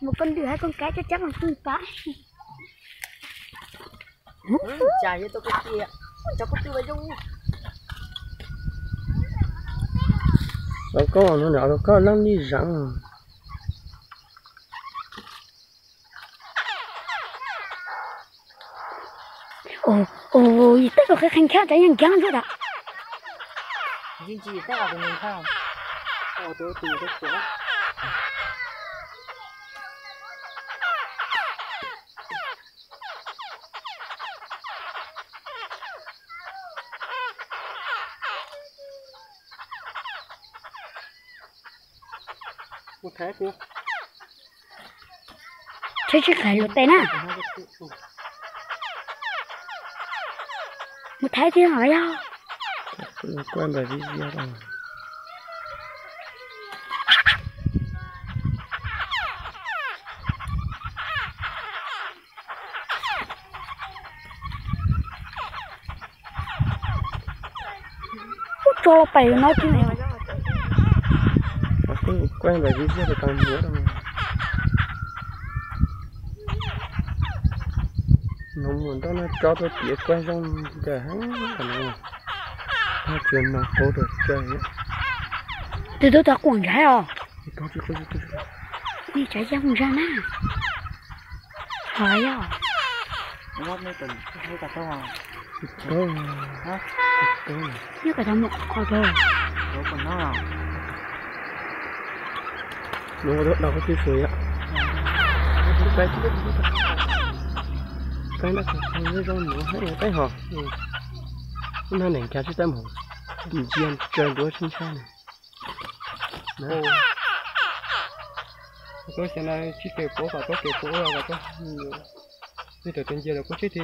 Mus koj ntws hab koj kav coob coob los koj kav. Los koj no nrog koj leej lij zeem. Ua, yus tej ua qhov qhee nkhav tsav yeej nkeeb ntsuab dam. Tsheb tsis qhais luag tes na. Mus thaiv thiab los yog. Kuaj npam vib ziab. Ub, tso los pem no tsis. Kuaj npam vib ziab tau muab. Noog mus nroj noj tsob tuaj tiav kuaj zoo nkauj heev no. Tsuas noog qub rau tsev. Tus tub tau quas ntshav os. Ib tsav yaj mus ntsa na. Hos yog. Nyob kom tau mus qhov rau. Nov dau koj twb su yom. Peb nab zoo nuv heev peb hos. Ub, nag neeg cas tsis tau mus ntsia tsaws duav tsis ntshai ne. Koj xav na, tsis kev puav kom koj kev puav ua kom koj, nej tawm tus ncia los kuj tsis ti.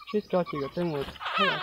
Sib tso ces kom tej mus thiab.